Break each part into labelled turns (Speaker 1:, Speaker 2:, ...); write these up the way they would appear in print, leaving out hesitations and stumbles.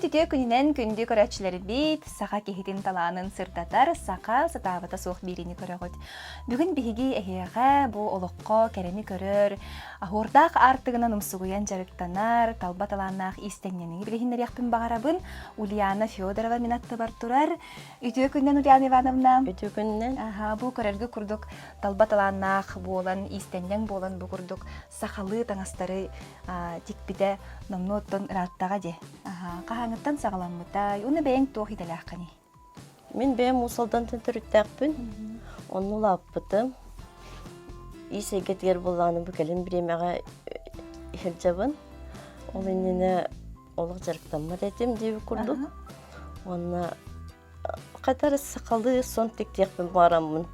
Speaker 1: үтүө күнүнэн күндү көрөөччүлэрбит, саха киһитин талаанын сырдатар, саха сатаабата суох биэриини көрөҕүт. Бүгүн биһиги эһиэхэ бу олоххо кэрэни көрөр, аһуурдаах аартыгынан умсугуйан дьарыктанар, талба талааннаах иистэнньэҥи билиһиннэриэхпин баҕарабын. Ульяна Федорова мин аттыбар турар. Үтүө күнүнэн, Ульяна Ивановна.
Speaker 2: Үтүө күнүнэн.
Speaker 1: Аха, бу көрөргө курдук талба талааннаах буолан, иистэнньэҥ буолан бу курдук сахалыы таҥастары тикпитэ номнуо оттон ырааттаҕа дии. Хаһааҥҥыттан саҕаламмытай? Уонна бэйэҥ туох идэлээххиний?
Speaker 2: Мин бэйэм Уус Алдантан төрүттээхпин. Онно улааппытым. Ис эйгэтигэр буоллаҕына бу кэлин бириэмэҕэ сылдьабын. Ол иннинэ олох дьарыктаммат этим диэбит курдук. Уонна Хатары сахалыы сон тиктиэхпин баҕараммын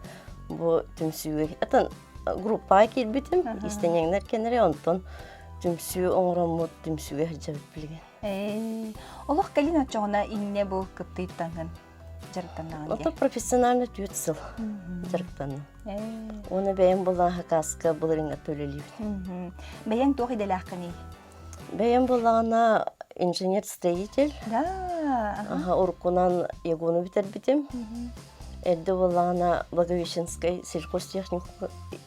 Speaker 2: бу түмсүүгэ атын группаҕа киирбитим иистэнньэҥнэр кэннэрэ онтон түмсүү оҥороммут түмсүүгэ сылдьабыт билигин.
Speaker 1: Олох кэлин оччоҕуна иннэ бу кыптыйыттаҥҥын дьарыктаннаҕын
Speaker 2: Ото профессионально түөрт сыл дьарыктанным. Уонна бэйэм буллаан хакаска былырыыҥҥа төлөлүүбүн.
Speaker 1: Бэйэҥ туох идэлээххиний?
Speaker 2: Бэйэм буоллаҕына инженер-строитель.
Speaker 1: Да.
Speaker 2: Аха, уруккунан ЯГУну бүтэрбитим. Эрдэ буоллаҕына Благовещенскай сельхозтехник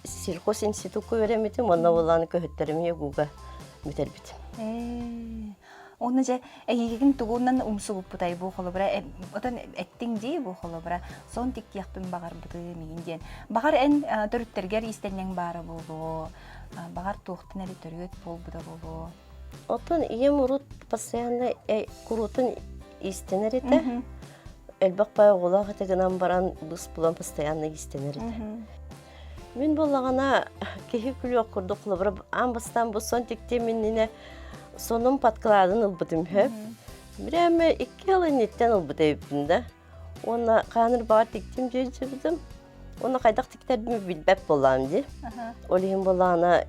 Speaker 2: сельхозинститукка үөрэммитим, онно буоллаҕына көһүттэрим ЯГУга бүтэрбитим.
Speaker 1: Онно дьэ эйигин тугунан умсугуппутай бу холобура отон эттиҥ дии бу холобура сон тиктиэхпин баҕарбытым миин диэн. Баҕар эн төрүттэргэр иистэнньэҥ баара буолуо. Баҕар туохтан эрэ төрүөт буолбута буолуо.
Speaker 2: Оттон ийэм урут постоянно куруутун иистэнэр этэ. Элбэх баай оҕолоох этэ гынан баран быс булан постоянно иистэнэр этэ. Мин буоллаҕына киһи күлүөх курдук холобура аан бастаан бу сон тиктиэм иннинэ сонум подкладын ылбытым үһү. Бирээмэ икки сыл инниттэн ылбыт эбиппин да. Уонна хааныр баҕар тиктим дьиэдьибитим. Уонна хайдах тиктэрбин билбэт буоллаҕым дии. Ол иһин буоллаҕына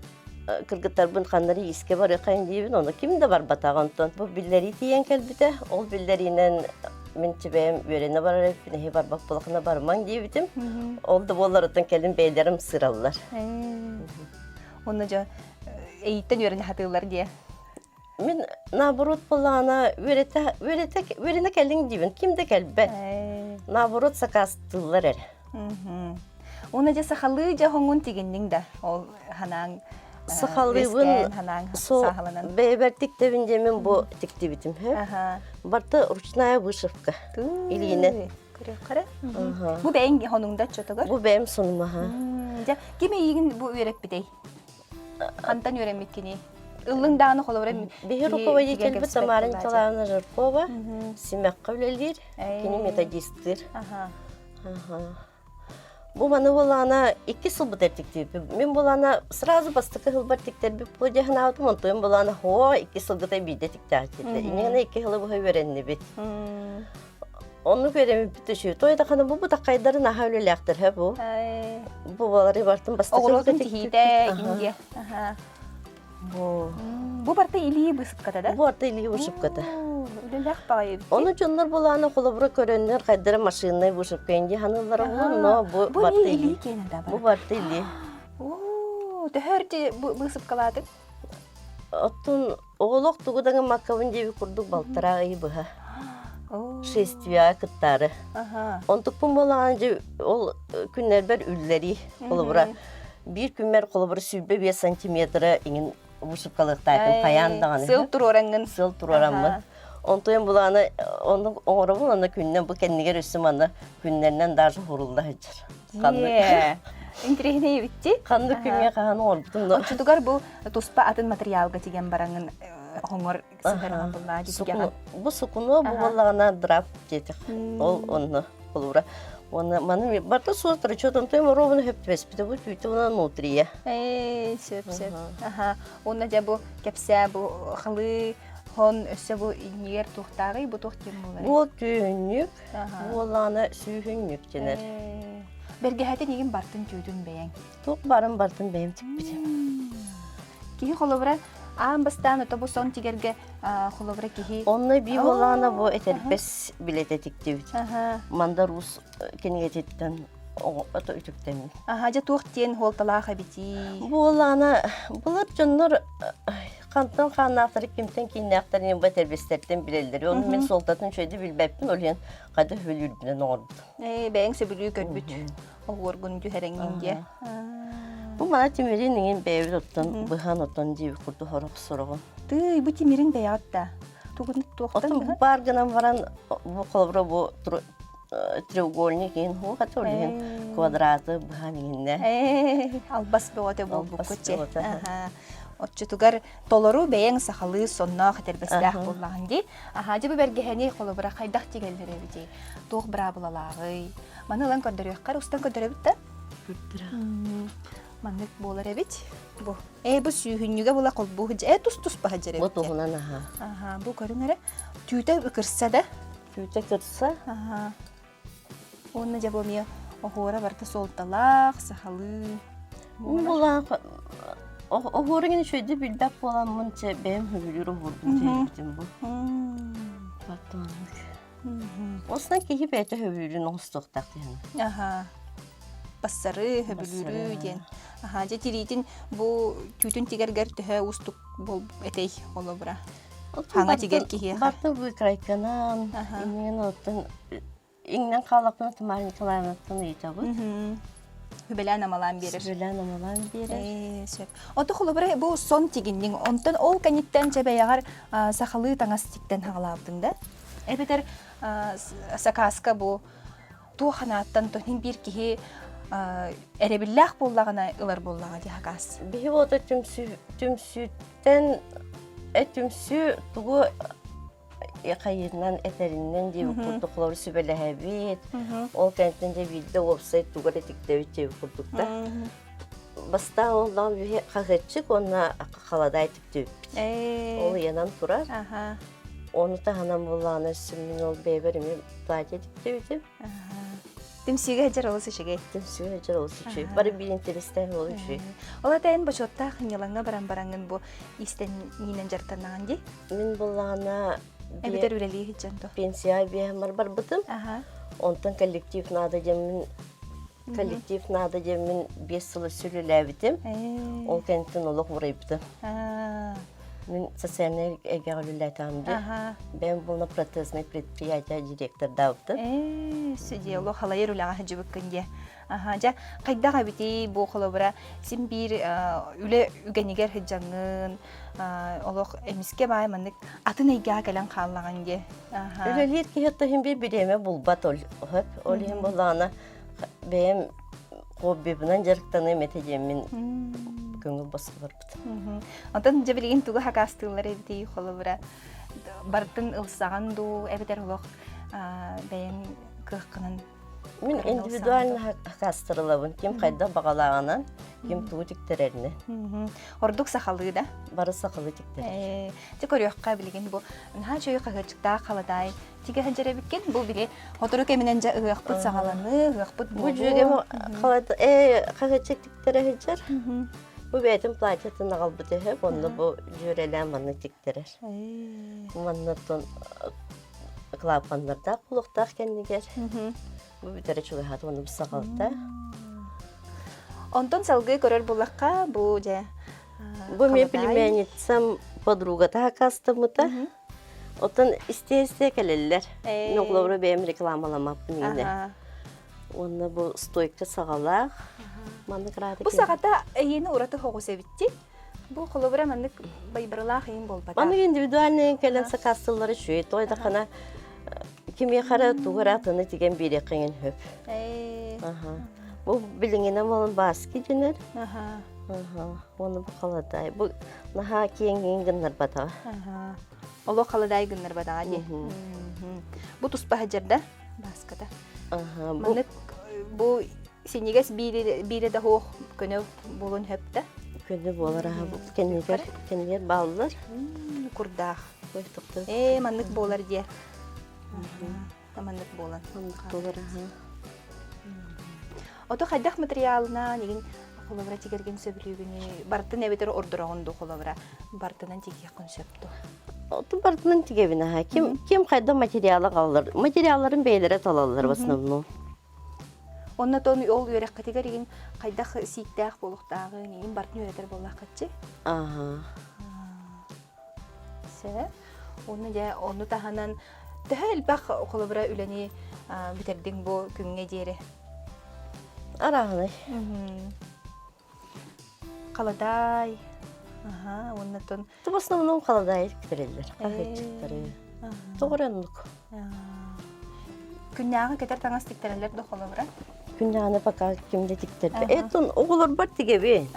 Speaker 2: кыргыттарбын ханнары иискэ барыаххайын диибин, ону ким да барбатаҕа онтон. Бу биллэрии тиийэн кэлбитэ. Ол биллэриинэн мин чэбэйэм үөрэнэ барар эбиппин, эһи барбат буолахына барымаҥ диэбитим. Ол да буолларыттан кэлин бэйэлэрим сыраллар.
Speaker 1: Онно дьэ эйиттэн үөрэнэ сатыыллар диэ.
Speaker 2: Мин наоборот буоллаҕына үөрэтэ үөрэтэ үөрэнэ кэлиҥ диибин ким да кэлбэт. Наоборот сакаастыыллар эрэ.
Speaker 1: Уонна дьэ сахалыы дьэ хоҥун тигинниҥ да ол ханаан
Speaker 2: Сахалыыбын
Speaker 1: ханаан
Speaker 2: со
Speaker 1: саахаланан.
Speaker 2: бэйэбэр тиктебин диэмин бу тиктибитим һэ. Барта ручная вышивка илиинэн.
Speaker 1: Көрүөххэ Бу бэйэҥ хонуҥда чотогор.
Speaker 2: Бу бэйэм сонумаха.
Speaker 1: Дьэ ким эйигин бу үөрэппитэй? Хантан үөрэммиккиний? Ыллыҥ даҕаны холобура
Speaker 2: Биһи руководительбит Тамара Николаевна Жиркова Симэххэ үлэлиир, кини методистыыр. Бу маны буолаана икки сылбыт эртиктиибит. Мин буолаана сразу бастакы сылбар тиктэрбит бу дьаһанаабытым, онтуйум буолаана хоо икки сылгыта биирдэ тиктээхтиттэ. Иннигинэ икки сылы быһа үөрэннибит. Оннук үөрэммиппит үчүгэй. Той даҕаны бу бытаххайдарын аһа үлэлээхтэр һэ бу. Бу балары бартын бастакы
Speaker 1: Оҕуруотун тиһиитэ индия.
Speaker 2: Бу.
Speaker 1: Бу барта илии бысыпката да?
Speaker 2: Бу барта илии вышивката.
Speaker 1: Үлэлээх баҕайы эбит.
Speaker 2: Ону дьоннор булаана холобура көрөннөр хайдара машиннай вышивка инди ханыыллара булан, но бу барта
Speaker 1: илии.
Speaker 2: Бу барта илии.
Speaker 1: Оо, төһө бысыпкалаатыҥ?
Speaker 2: Оттон Оҕолох тугу да гыммаккабын диэбит курдук балтараа ый быһа шествияҕа кыттаары. Онтукпун буоллаҕына дьэ ол күннэрбэр үллэрии холобура биир күммэр холобура 25 сантиметра иҥин вышивкалыахтаатым хайаан даҕаны.
Speaker 1: Сыл туруораҥҥын.
Speaker 2: Сыл туруораммын. Онтуйан булааны ону оҥоробун аны күннэн бу кэннигэр өссө манна күннэринэн даже хурулла сылдьар.
Speaker 1: Ханнык Интириэһинэй эбитти.
Speaker 2: Ханнык күҥҥэ хаһан оҥорбутум да.
Speaker 1: Оччотугар бу туспа атын материалга тигэн бараҥын хоҥор сыһыаран буллаа дьигэҕин.
Speaker 2: Бу сукуну бу буоллаҕына драп диэтих. Ол онно холуура. Уонна маны барта суотара чотон тойм оруобуна хөптүбэспитэ бу түүтэ уна нутрия.
Speaker 1: Ээ сөп сөп. Аха. Уонна дьэ бу кэпсээ бу халы хон өссө бу иннигэр туохтааҕый бу туох диэн буолар?
Speaker 2: Бу түүннүк Буоллаҕына сүүһүнньүк дэнэр.
Speaker 1: Бэргэһэтин игин бартын түүтүн бэйэҥ.
Speaker 2: Туох барын бартын бэйэм тикпитим.
Speaker 1: Киһи холобура аан бастаан ото бу сон тигэргэ холобура киһи
Speaker 2: Онно бии буоллаҕына бу этэрбэс билэтэ тиктибит. Мандар уус кинигэтиттэн ото үтүктэммит.
Speaker 1: Аха, дьэ туох диэн хуолталаах эбитий?
Speaker 2: Буоллаҕына былыр дьоннор. хантан хааннаахтары кимтэн кииннээхтэрин бу этэрбэстэртэн билэллэр. Ону мин суолтатын үчүгэйдик билбэппин, ол иһин хайда сөбүлүүрбүнэн оҥорбутум.
Speaker 1: Ээ, бэйэҥ сөбүлүү көрбүт оһуоргун түһэрэҥҥин диэ.
Speaker 2: Бу мана тимирин иҥин бэйэбит оттон быһан оттон диэбит курдук сорох сороҕун.
Speaker 1: Тыый, бу тимирин бэйэҕит да. Тугун туохтан
Speaker 2: Оттон бу баар гынан баран бу холобура бу треугольник иһин хуох ата ол иһин квадраты быһан иһиннэ.
Speaker 1: Албас бөҕөтө буолбуккут че. Оччотугар толору бэйэҥ сахалыы сонноох этэрбэстээх буоллаҕын дии. Аха, дьэ бу бэргэһэни холобура хайдах тигэллэр эбитий? Туох быраабылалааҕый? Маны ылан көрдөрүөххэр устан көрдөрөбүт да? Маннык буолар эбит. Бу. Ээ бу сүүһүнньүгэ була холбуу э тус-туспа сылдьар эбит.
Speaker 2: Бу туһунан аха.
Speaker 1: Аха, бу көрүҥ эрэ. Түүтэ кырса да?
Speaker 2: Түүтэ кырса.
Speaker 1: Аха. Уонна дьэ бу эмиэ оһуора барыта суолталаах, сахалыы.
Speaker 2: Булаах оһуорун үчүгэйдик билбэт буоламмын чэ бэйэм сөбүлүүр оһуорбун тиэрбитим бу. Баттааннык. Осна киһи бэйэтэ сөбүлүүрүн оҥостуохтаах диэн.
Speaker 1: Аха. Бассары, хөбүлүүрү диэн. Аха, дьэ тириитин бу түүтүн тигэргэр төһө уустук бол этэй холобура. Хаҥа тигэр киһиэхэ.
Speaker 2: Барты выкройканан, иннин оттон иҥнэн хааллахпына Тамара Николаевнаттан ыйытабыт.
Speaker 1: Сүбэлээн амалаан биэрэр.
Speaker 2: Сүбэлээн амалаан биэрэр.
Speaker 1: Сөп. Ото холобура бу сон тигинниҥ. Онтон ол кэнниттэн чэ бэйэҕэр сахалыы таҥас тиктэн хаҕалаабытыҥ да? Эбэтэр сакааска бу туох анааттан тоһин биир киһи эрэбиллээх буоллаҕына ылар буоллаҕа дии сакаас.
Speaker 2: Биһи ото түмсүүттэн түмсүү тугу хайыынан этэринэн диэбит курдук холобур сүбэлэһэбит. Ол кэнниттэн дьэ биирдэ уопсай тугу эрэ тиктэбит диэбит курдук да. Бастаан оллоон биһи хаһыатчык уонна халадаай тиктибиппит. Ол ыйанан турар. Ону таһынан буллаҕына өссө мин ол бэйэбэр эмиэ платье тиктибитим.
Speaker 1: Түмсүүгэ сылдьар олус үчүгэй.
Speaker 2: Түмсүүгэ сылдьар олус үчүгэй. Бары биир интэриэстээх олус үчүгэй.
Speaker 1: Ол ата эн бочуоттаах ньылаҥҥа баран бараҥҥын бу иистэнниинэн дьарыктанаҕын дии?
Speaker 2: Мин буллаҕына
Speaker 1: Эбэтэр үлэлии сылдьан дуо?
Speaker 2: Пенсия биэһэммэр барбытым. Онтон коллектив наада диэммин коллектив наада диэммин 5 сыл өссө үлэлээбитим. Ол кэнниттэн олох уурайбытым. Мин социальнай эйгэҕэ үлэлээтэҕим дии. Бэйэм буолна протезнай предприятие директордаабытым.
Speaker 1: Сүдьиэ олох халайар үлэҕэ сылдьыбыккын дии. Аха, дьэ, хайдах эбитий бу холобура син биир үлэ үгэнигэр сылдьаҥҥын, олох эмискэ баай маннык атын эйгэҕэ кэлэн хааллаҕыҥ дии.
Speaker 2: Үлэлиир киһи иһин биир бириэмэ булбат ол ол иһин буоллаҕына бэйэм хоббибынан дьарыктаныам этэ диэммин көҥүл босхо барбытым.
Speaker 1: Онтон дьэ билигин тугу хакаастыыллар эбитий холобура барытын ылсаҕын дуу эбэтэр олох бэйэҥ кыаххынан
Speaker 2: Мин индивидуально хакаастырылабын. Ким хайдах баҕалааҕынан, ким тугу тиктэрэринэн.
Speaker 1: Ордук сахалыы да?
Speaker 2: Бары сахалыы тиктэрэр.
Speaker 1: Дьэ көрүөххэ билигин бу наһаа үчүгэй хаһыаччыктаах халадаай тигэ сылдьар эбиккин. Бу били сотору кэминэн дьэ ыһыахпыт саҕаланыы, ыһыахпыт
Speaker 2: Бу дьүөгэм хаһыаччык тиктэрэ сылдьар. Бу бэйэтин платьетын аҕалбыт үһү, онно бу дьүөрэлээн манна тиктэрэр. Манна клапаннардаах буолуохтаах кэннигэр. Бу бүтэрэ чугаһаат уонна бу саҕалта.
Speaker 1: Онтон салгыы көрөр буллахха бу дьэ
Speaker 2: Бу мин племянницам подругата акаастаммыта. Оттон истэ-истэ кэлэллэр. Мин оҕолору бэйэм рекламаламаппын иҥинэ. Уонна бу стойка саҕалаах. Маннык раада
Speaker 1: Бу саҕата эйиэни ураты хоҕус эбитти. Бу холобура маннык байбарылаах иин буолбата.
Speaker 2: Маннык индивидуальный кэлэн сакаастыллары үчүгэй той дахана кимиэхэ эрэ тугу эрэ атыны тигэн биэриэххиҥин сөп. Бу билиҥинэн буолан бааски дэнэр. Уонна бу халадаай. Бу наһаа киэҥ гыннарбатаҕа.
Speaker 1: Олох халадаай гыннарбатаҕа дии. Бу туспа сылдьар да бааската. Маннык бу синньигэс биирэ да суох көнө буолуон сөп да?
Speaker 2: Көнө буолар аха бу кэннигэр кэннигэр бааллар.
Speaker 1: Курдаах. Ээ маннык буолар диэ. Маннык буолан.
Speaker 2: Маннык буолар аха.
Speaker 1: Ото хайдах материалынан игин холобура тигэргин сөбүлүүгүнүй? Бартын эбэтэр ордороҕун дуу холобура? Бартынан тигиэххин сөп дуо?
Speaker 2: Оту бартынан тигебин аха. Ким ким хайда материалы аҕаллар. Материалларын бэйэлэрэ талаллар в основном.
Speaker 1: Онно тон ол үөрэххитигэр игин хайдах сииктээх буолуохтааҕын игин бартын үөрэтэр буоллаххытчы?
Speaker 2: Аха.
Speaker 1: Сөп. Уонна дьэ ону таһынан төһө элбэх холобура үлэни бүтэрдиҥ бу күҥҥэ диэри?
Speaker 2: Арааһынай.
Speaker 1: Халадаай. Аха, уонна тон
Speaker 2: В основном халадаай бүтэрэллэр. Хаһыатчыктары. Тоҕо эрэ оннук.
Speaker 1: Күннээҕи кэтэр таҥас тиктэрэллэр да холобура?
Speaker 2: Күннээҕини пока ким да тиктэрбэ. Этон оҕолорбор тигэбин.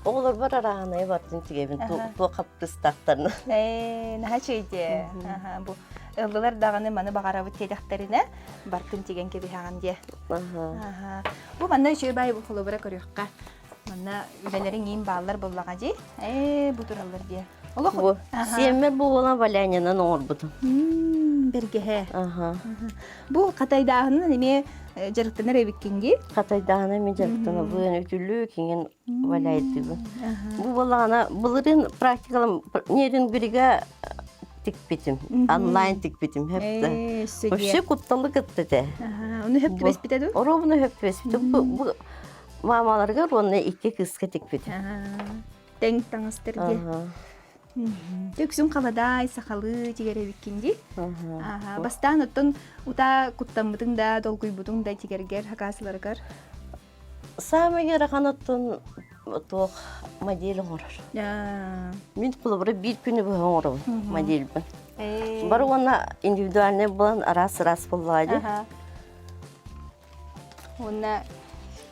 Speaker 2: Оҕолорбор арааһынайы бартын тигэбин. Туох хаптыстаахтарына.
Speaker 1: Ээ, наһаа үчүгэй Бу ыллылар даҕаны маны баҕарабыт диэтэхтэринэ бартын тигэн кэбиһэҕин диэ. Бу манна үчүгэй баай бу холобура көрүөххэ. Манна үлэлэриҥ иин бааллар буоллаҕа дии. Ээ, бу тураллар диэ. Олох
Speaker 2: Бу сиэммэр бу буолан валянянан оҥорбутум.
Speaker 1: Бэргэһэ. Бу хатайдааһынынан эмиэ дьарыктанар эбиккин дии?
Speaker 2: Хатайдааһынан эмиэ дьарыктанабын, үтүлүк иҥин валяйдыыбын. Бу буоллаҕына былырыын практикалам Нерюнгрига тикпитим, онлайн тикпитим хөптө. Вообще кутталы кытта этэ.
Speaker 1: Ону хөп түбэспитэ дуу?
Speaker 2: Оруобуна хөп түбэспитэ. Бу мамаларыгар уонна икки кыыска тикпитим.
Speaker 1: Тэҥ таҥастар дии. Үксүн халадаай, сахалыы тигэр эбиккин дии. Бастаан оттон утаа куттаммытыҥ да, долгуйбутуҥ да тигэргэр, хакаасыларыгар?
Speaker 2: Саамай ыарахан оттон туох модель оҥорор. Мин холобура биир күнү быһа оҥоробун модельбын. Бары уонна индивидуальный буолан араас-араас буоллаҕа дии.
Speaker 1: Уонна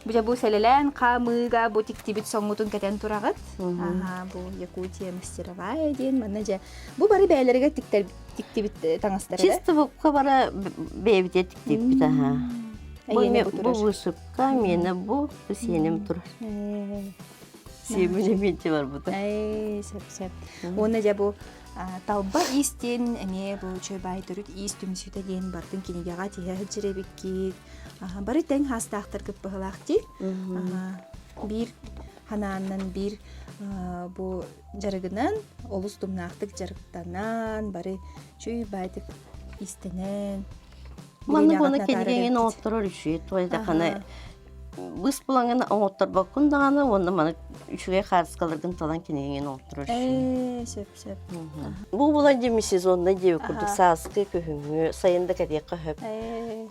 Speaker 1: бу бу сэлэлээн хаамыыга бу тиктибит соҥҥутун кэтэн тураҕыт. Аха, бу Якутия мастеровая диэн манна дьэ бу бары бэйэлэригэр тиктэр тиктибит таҥастара.
Speaker 2: Чисто букка бара бэйэбитэ тиктибит аха. Бу бу вышивка миэнэ бу сиэним турар. Сиэмин эмиэ барбыта.
Speaker 1: Эй, сөп сөп. Уонна дьэ бу Талба иис диэн эмиэ бу үчүгэй баай төрүт иис түмсүүтэ диэн бардын кинигэҕэ тиһэ сылдьар эбиккит. Бары тэҥ хаастаахтар кыппыһылаах дии. Биир ханааннан биир бу дьарыгынан олус тумнаахтык дьарыктанан бары чүй баайтык истэнэн
Speaker 2: Маннык уонна кинигэҥин оҥотторор үчүгэй туой быс булаҥын оҥотторбоккун даҕаны уонна маны үчүгэй хаартыскаларгын талан кинигэҥин оҥотторор
Speaker 1: Ээ, сөп сөп.
Speaker 2: Бу булан демисезоннай диэбит курдук сааскы күһүҥҥү сайын да кэтиэххэ сөп.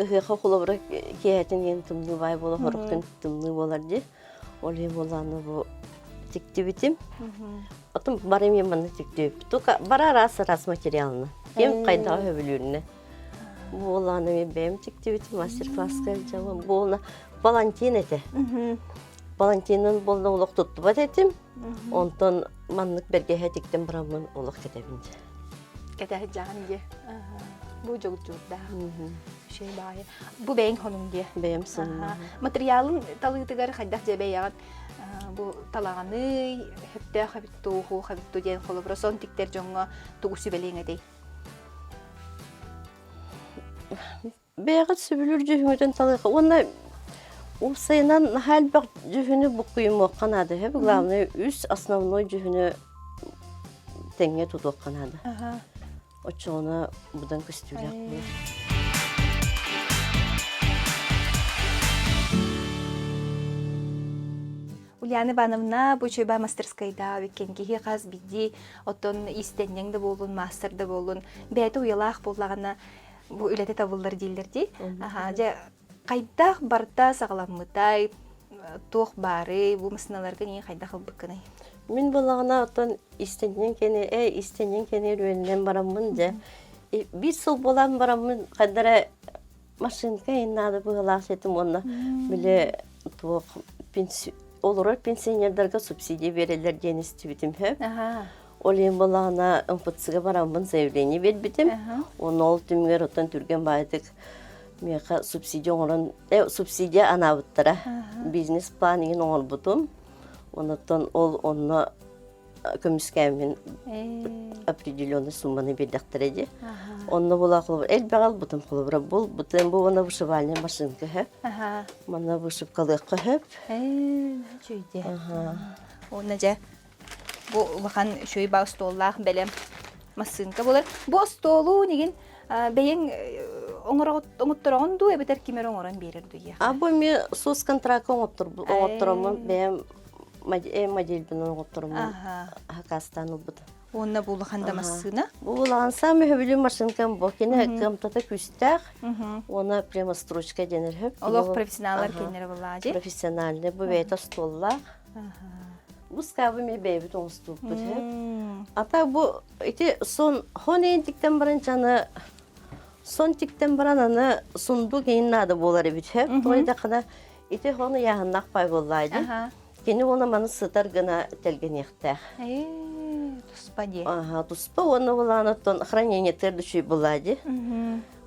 Speaker 2: Ыһыаха холобура киэһэтин иһин тымныы баай буола хорохтун тымныы буолар дии. Ол иһин буолааны бу тиктибитим. Отон бары эмиэ манна тиктибиппит. Только бары араас-араас материалына. Ким хайдаҕа сөбүлүүрүнэ. Буолааны эмиэ бэйэм тиктибитим мастер-класска илдьэбин. Буолна Валентин этэ. Валентинын буолла олох туттубат этим. Онтон маннык бэргэһэ тиктэн бараммын олох кэтэбин дьэ.
Speaker 1: Кэтэһдьаҕын дьэ. Бу дьогуччуурдаах. Үчүгэй баҕайы. Бу бэйэҥ хонуҥ дьэ.
Speaker 2: Бэйэм сонум.
Speaker 1: Материалын талыытыгар хайдах дьэ бэйэҕин бу талаҕаный, сөптөөх эбит дуу, хуох эбит дуу диэн холобура сон тиктэр дьоҥҥо тугу сүбэлиэҥ этэй?
Speaker 2: Бэйэҕит сөбүлүүр дьүһүҥүтүн талыахха уонна уопсайынан наһаа элбэх дьүһүнү буккуйумуохха наада үһү. Главное үс основной дьүһүнү тэҥҥэ тутуохха наада. Оччоҕуна быдан көстүүлээх буолар.
Speaker 1: Ульяна Ивановна бу үчүгэй мастерскайда бүккен киһи хас биирдии оттон иистэнньэҥ да буоллун, маастар да буоллун бэйэтэ уйалаах буоллаҕына бу үлэтэ табыллар дииллэр дии. Аха, дьэ хайдах барыта саҕаламмытай, туох баарый, бу массыыналарга нии хайдах ылбыккыный?
Speaker 2: Мин буоллаҕына оттон иистэнньэҥ кэни э иистэнньэҥ кэни үөрэнэн бараммын дьэ биир сыл буолан бараммын хайда эрэ машинка иһин наада быһыылаах этим уонна били туох олорор пенсионердарга субсидия биэрэллэр диэн истибитим сөп. Ол иһин буоллаҕына МФЦ-га бараммын заявление биэрбитим. Уонна ол түмүгэр оттон түргэн баайдык миэхэ субсидия оҥорон субсидия анаабыттара. Бизнес-план иһин оҥорбутум. Онуттан ол онно көмүскээммин определенный сумманы биэрдэхтэрэ дии. Онно була холобур элбэҕи ылбытым холобура булбутум бу уонна вышивальная машинка сөп. Манна вышивкалыахха сөп.
Speaker 1: Үчүгэй. Уонна дьэ бу улахан үчүгэй баа остуоллаах бэлэм массыынка буолар. Бу остуолу нигин бэйэҥ оҥоттороҕун дуу эбэтэр ким эрэ оҥорон биэрэр дуу диэхэ.
Speaker 2: А бу эмиэ соцконтракка оҥоттороммун бэйэм модельбин оҥоттороммун хакастаан ылбытым.
Speaker 1: Уонна бу улахан да массыына.
Speaker 2: Бу улахан саамай сөбүлүүр машинкам бу. Кини кыамтата күүстээх. Уонна прямо строчка дэнэр хөп.
Speaker 1: Олох профессионаллар кинилэри буллаадьы.
Speaker 2: Профессиональный. Бу бэйэтэ остуоллаах. Бу скабы ми бэйэбит оҥостубуппут хөп. Ата бу ити сон хон эйинтиктен баран чаны сон тиктен баран аны сундук эйин наада буолар эбит хөп. Тоҕо диэтэххинэ ити хон ыйааһыннаах пай буоллаадьы. Кини уола маны сытар гына тэлгэниэхтээх.
Speaker 1: Ээ, туспа дии.
Speaker 2: Аха, туспа уонна булаан оттон хранениетыгар да үчүгэй буоллаа дии.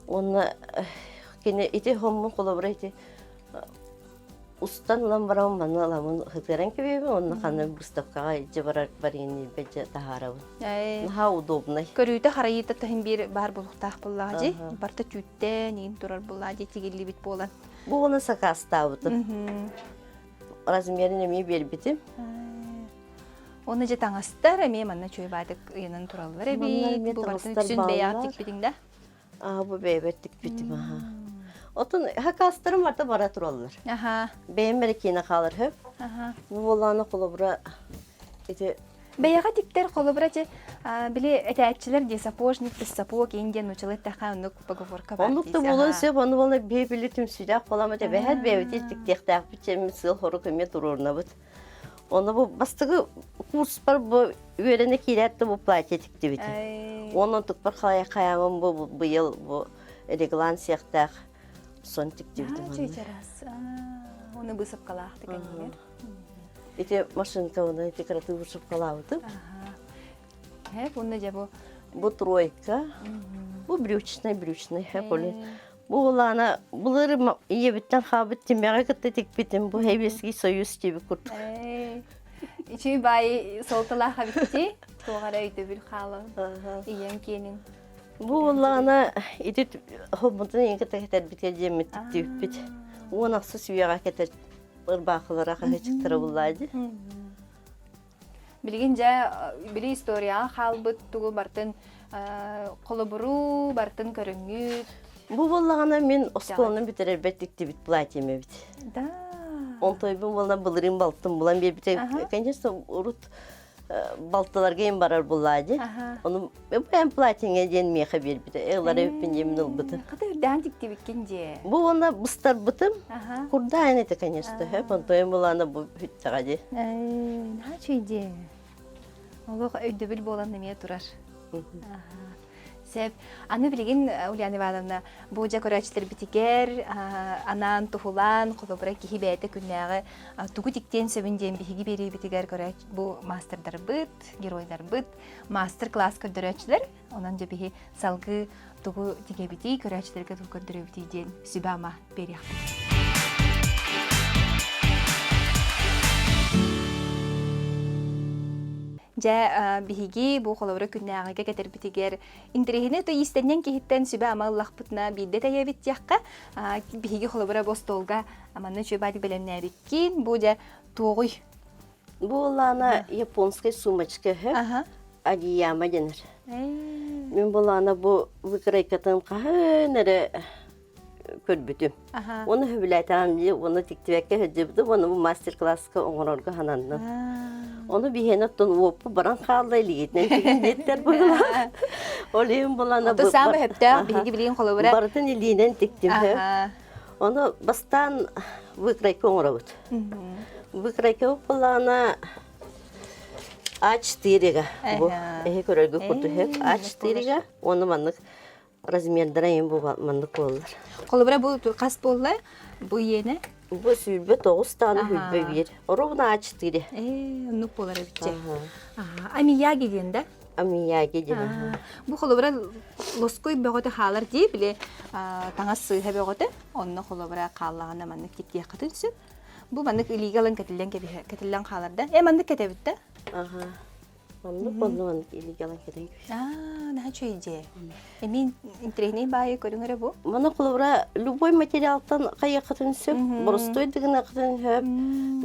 Speaker 2: Уонна кини ити хоммун холобура ити устан ылан баран маны ыламын хытыаран кэбиэбин уонна ханна выставкаҕа илдьэ барар барыын илбэдьэ таһаарабын. Наһаа удобнай.
Speaker 1: Көрүүтэ харайыыта таһын биир баар булуктаах буоллаҕа дии. Барта түүттэн иин турар буоллаа дии тигиллибит буолан.
Speaker 2: Бу уонна сакаастаабытым. Размерин эмиэ биэрбитим.
Speaker 1: Оны же таҥастар эмиэ манна үчүгэй баатык ыйанан тураллар эбит. Бу барытын үксүн бэйэҕит тикпитиҥ да?
Speaker 2: Аа, бу бэйэбэр тикпитим аха. Отун хакастарым барыта бара тураллар.
Speaker 1: Аха.
Speaker 2: Бэйэм эрэ киинэ хаалар хөп.
Speaker 1: Аха.
Speaker 2: Бу буоллаҕына холобура ити
Speaker 1: Бэйэҕэ тиктэр холобура дьэ били этээччилэр дии сапожник без сапог иин диэн нуучалыы эттэххэ оннук поговорка баар
Speaker 2: Оннук да буолуон сөп, ону буолла биһи били түмсүүлээх буоламмыт эбэһээт бэйэбитин тиктиэхтээхпит чэммит сыал-хорук эмиэ туруорунабыт. Ону бу бастакы курспар бу үөрэнэ киирээт да бу платье тиктибитим. Онон тукпар хайа хайаамын бу быйыл бу реглан сиэхтээх сон тиктибитим.
Speaker 1: Чычарас. Оны быысапкалаахтык эннигэр.
Speaker 2: Ити машинка оны ити кыратыы вышивкалаабытым.
Speaker 1: Э, бунна дьэ бу
Speaker 2: Бу тройка, бу брючный, брючный, поле. Бу улаана былыр ийэбиттэн хаабыт тимэҕи кытта тикпитим бу Советский Союз диэбит курдук.
Speaker 1: Үчүй баай суолталаах эбитти. Туох эрэ өйдөбүл хаалан. Ийэҥ киэнин.
Speaker 2: Бу улаана ити хоббутун ийэҥ кытта кэтэрбитгэ диэммит тиктибиппит. 16 үйэҕэ кэтэр ырбаахылара хаһыачыктара буллаа дии.
Speaker 1: Билигин дьэ били историяҕа хаалбыт тугу бартын холобуру бартын көрүҥҥүт.
Speaker 2: Бу буоллаҕына мин оскуоланы бүтэрэрбэр тиктибит платьем эбит.
Speaker 1: Да.
Speaker 2: Онтойбун буолла былырыын балтым булан биэрбитэ. Конечно, урут балтыларга им барар буллаа дии. Ону бэйэм платьеңе диэн миэхэ биэрбитэ. Ылар эбиппин диэмин ылбытым.
Speaker 1: Хата үрдээн тиктибиккин дии.
Speaker 2: Бу уонна быстарбытым. Курдаан этэ, конечно, хөп. Онтойум булаана бу бүттэҕэ дии.
Speaker 1: Наһаа үчүгэй дии. Олох өйдөбүл буолан эмиэ турар. Сөп. Аны билигин Ульяна Ивановна бу дьэ көрөөччүлэрбитигэр анаан туһулаан холобура киһи бэйэтэ күннээҕи тугу тиктиэн сөбүн диэн биһиги биэриибитигэр көрөөч бу маастардарбыт, геройдарбыт маастар-класс көрдөрөөччүлэр. Онон дьэ биһи салгыы тугу тигэбитий, көрөөччүлэргэ тугу көрдөрөбүтүй диэн сүбэ-ама биэриэхпит. Дьэ, биһиги бу холобура күннээҕигэ кэтэрбитигэр интэриэһинэй то иистэнньэҥ киһиттэн сүбэ-ама ыллахпытына биирдэ тэйэбит диэххэ, биһиги холобура бу остуолга манна үчүгэй баайдык бэлэмнээбиккин, бу дьэ туоҕуй?
Speaker 2: Бу улаана японскай сумочка үһү, одеяма дэнэр. Мин булаана бу выкройкатын хаһан эрэ көрбүтүм. Оны сөбүлээтэҕим дии, уонна тиктибэккэ сылдьыбытым, уонна бу мастер-класска оҥорорго сананным. Ону биһиэнэ оттон уоппу баран хаалла илиитинэн тигин диэттэр быһыылаах. Ол иһин булана
Speaker 1: Ото саамай сөптөөх биһиги билигин холобура.
Speaker 2: Барытын илиинэн тиктим. Ону бастаан выкройка оҥоробут. Выкройка буоллаҕына А4-га бу эһи көрөргө курдук А4-га уонна маннык размердара эйин бу маннык буоллар.
Speaker 1: Холобура бу хас буолла? Бу иэнэ?
Speaker 2: Бу 29 даҕаны 21. Ровно А4.
Speaker 1: Ээ, оннук буолар эбитчэ. Амияги диэн да?
Speaker 2: Амияги диэн.
Speaker 1: Бу холобура лоскуй бөҕөтө хаалар дии, били таҥас сыыһа бөҕөтө. Онно холобура хааллаҕына маннык тиктиэххитин сөп. Бу маннык илиигэ ылан кэтиллэн кэбиһэ, кэтиллэн хаалар да. Э, маннык кэтэбит да?
Speaker 2: Аха. Маннык онно маннык илиигэ ылан кэтэн
Speaker 1: Аа, наһаа үчүгэй дьиэ. Эмиэ интэриэһинэй баайы көрүҥ эрэ бу.
Speaker 2: Маны холобура любой материалтан хайыаххытын сөп, боростуой да гыныаххытын сөп.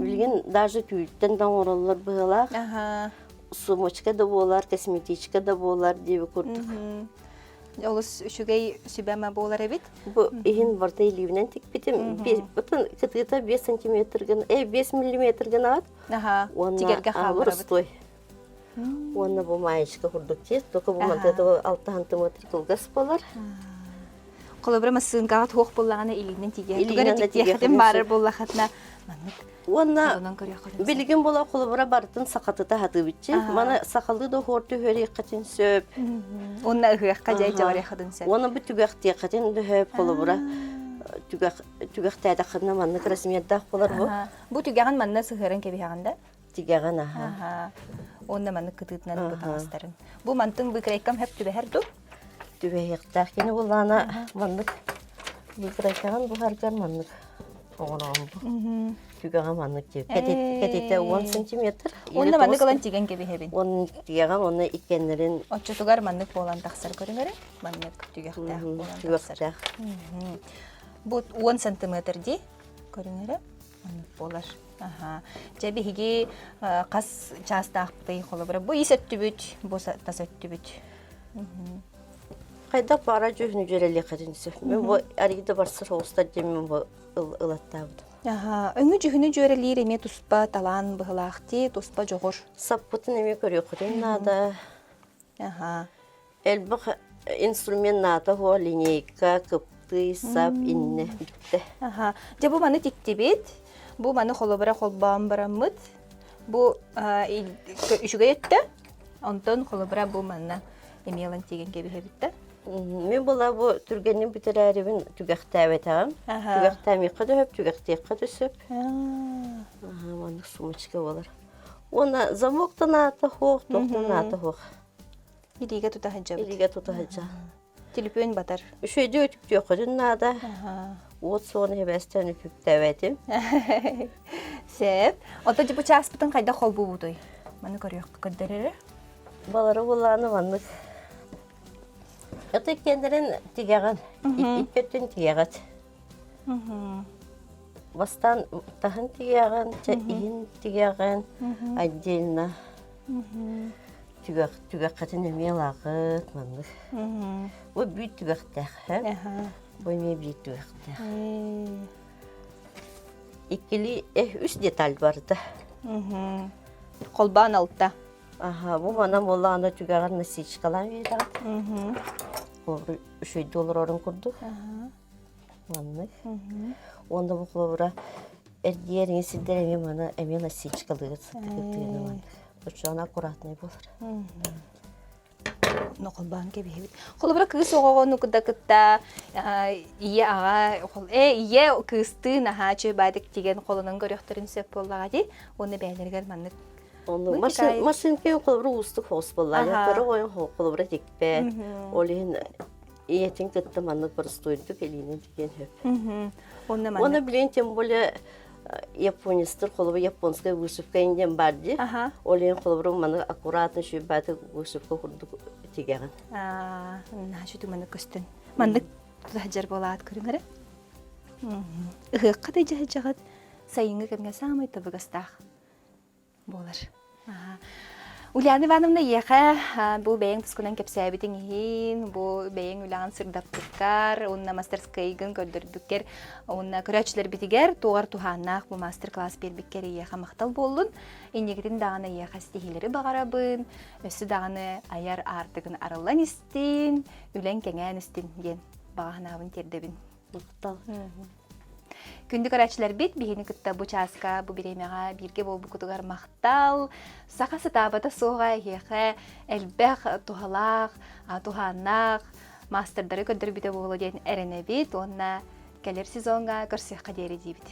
Speaker 2: Билигин даже түүттэн да оҥороллор быһыылаах.
Speaker 1: Аха.
Speaker 2: Сумочка да буолар, косметичка да буолар диэби курдук.
Speaker 1: Олус үчүгэй сүбэ-ама буолар эбит.
Speaker 2: Бу иһин барыта илиибинэн тикпитим. Бутун кытыыта 5 сантиметр гына, э 5 миллиметр гынаат.
Speaker 1: Аха.
Speaker 2: Уонна
Speaker 1: Тигэргэ хаалларабыт.
Speaker 2: боростуой. Уонна бу маечка курдук тиэс, только бу мантыата 6 сантиметр кылгас буолар.
Speaker 1: Холобура массыынкаҕа туох буоллаҕына илиинэн тигиэх.
Speaker 2: Илиинэн да
Speaker 1: тигиэххитин баарар буоллаххытына маннык
Speaker 2: Уонна билигин буола холобура барытын сахатыта хатыыбытчы. Маны сахалыы да оһуор түһүөриэххитин сөп.
Speaker 1: Уонна ыһыахха дьай дьабарыаххытын сөп.
Speaker 2: Уонна бу түгэхтиэххитин дөһөп холобура түгэх түгэхтээтэххинэ маннык размердаах буолар бу.
Speaker 1: Бу түгэҕин манна сыһыаран кэбиһэҕин да?
Speaker 2: Тигэҕин аха.
Speaker 1: Уонна маннык кытыытынан бу таҥастарын. Бу мантын выкройкам хөп түбэһэр дуу?
Speaker 2: Түбэһиэхтээх кини буллаана маннык выкройкаҕын буһаргар маннык оҕоноон бу. Түгэҕэ маннык кэтитэ 10 сантиметр.
Speaker 1: Уонна маннык ылан тигэн кэбиһэбин.
Speaker 2: Уон тигэҕэ уонна иккеннэрин
Speaker 1: Оччотугар маннык буолан тахсар көрүҥэрэ маннык түгэхтээх буолан тахсар.
Speaker 2: Түгэхтээх.
Speaker 1: Бу 10 сантиметр дии көрүҥэрэ маннык буолар. Аха. Дьэ биһиги хас чаастаахпытый холобура бу ис өттүбүт, бу тас өттүбүт.
Speaker 2: Хайдах баара дьүһүнү дьүөрэлиэххитин сөп. Мин бу арыйда барсар соҕустар диэммин бу ылаттаабытым.
Speaker 1: Аха. Өҥү дьүһүнү дьүөрэлиир эмиэ туспа талаан быһылаах дии, туспа дьоҕур.
Speaker 2: Саппытын эмиэ көрүөххүтүн наада.
Speaker 1: Аха.
Speaker 2: Элбэх инструмент наада хуо линейка, кыптый, сап, иннэ бүттэ.
Speaker 1: Аха. Дьэ бу маны тиктибит. Бу маны холобура холбоон бараммыт. Бу үчүгэй өттө. Онтон холобура бу манна эмиэ ылан тиигэн кэбиһэбит да.
Speaker 2: Мин була бу түргэнник бүтэрээрибин түгэхтээбэтэҕим. Түгэхтээмиэххэ да сөп, түгэхтиэххэ да сөп. Аха, маннык сумочка буолар. Уонна замоктан аата суох, туохтан аата суох.
Speaker 1: Илиигэ тута сылдьабыт.
Speaker 2: Илиигэ тута сылдьа.
Speaker 1: Түлүпүөн батар.
Speaker 2: Үчүгэйдик өтүктүөххүтүн наада. Уот суон эбэстэн үтүктээбэтим.
Speaker 1: Сөп. Ото бу чааспытын хайдах холбуубутуй? Маны көрүөх көрдөрөрө.
Speaker 2: Балары булааны маннык. Это иккиэннэрин тигэҕин. Икки өттүн тигэҕит. Бастаан таһын тигэҕин, чэ иһин тигэҕин отдельно. Түгэх түгэххитин эмиэ ылаҕыт маннык. Бу биир түгэхтээх, Бу эмиэ биир түгэхтээх. Иккили үс деталь барыта.
Speaker 1: Холбоон алта.
Speaker 2: Аха, бу манан буоллаҕына түгэҕэр насечкалаан биэрэҕит. Холобур, үчүгэйдик олорорун курдук. Маннык. Уонна бу холобура эргийэр иҥи сирдэр эмиэ маны эмиэ насечкалыыр сытыгы тыына маннык. Оччоҕуна аккуратнай буолар.
Speaker 1: Нохолбоон кэбиһэбит. Холобура кыыс оҕоҕону кытта кытта ийэ аҕа э ийэ кыыстыы наһаа чөй баадык тигэн холонон көрүөхтэрин сөп буоллаҕа дии. Уонна бэйэлэригэр маннык
Speaker 2: Онну машинка холобура уустук соҕус буоллаҕа. Кыра оҕойон холобура тикпэт. Ол иһин ийэтин кытта маннык боростуойдук илиинэн тигиэн сөп. Уонна билигин тем более японецтар холобура японская вышивка диэн баар дии. Ол иһин холобура маны аккуратно шүйбааты вышивка курдук тигэҕин.
Speaker 1: Наһаа маннык көстөн. Маннык сылдьар буолаат көрүҥ эрэ. Ыһыахха да дьаһыдьаҕыт сайыҥҥы кэмҥэ саамай табыгастаах буолар. Ульяна Ивановна эйиэхэ бу бэйэҥ тускунан кэпсээбитиҥ иһин, бу бэйэҥ үлэҕин сырдаппыккар уонна мастерскайгын көрдөрбүккэр уонна көрөөччүлэрбитигэр туоҕар туһааннаах бу мастер-класс биэрбиккэр эйиэхэ махтал буоллун. Инникитин даҕаны эйиэхэ ситиһиилэри баҕарабын, өссө даҕаны айар аартыгын арыллан истин, үлэҥ кэҥээн истин диэн баҕа санаабын тиэрдэбин.
Speaker 2: Махтал.
Speaker 1: Күндү көрөөччүлэрбит, биһини кытта бу чааска, бу бириэмэҕэ бииргэ буолбуккутугар махтал. Саха сатаабата суоҕа эһиэхэ элбэх туһалаах, туһааннаах маастардары көрдөрбүтэ буолуо диэн эрэнэбит уонна кэлэр сезоҥҥа көрсүөххэ диэри диибит.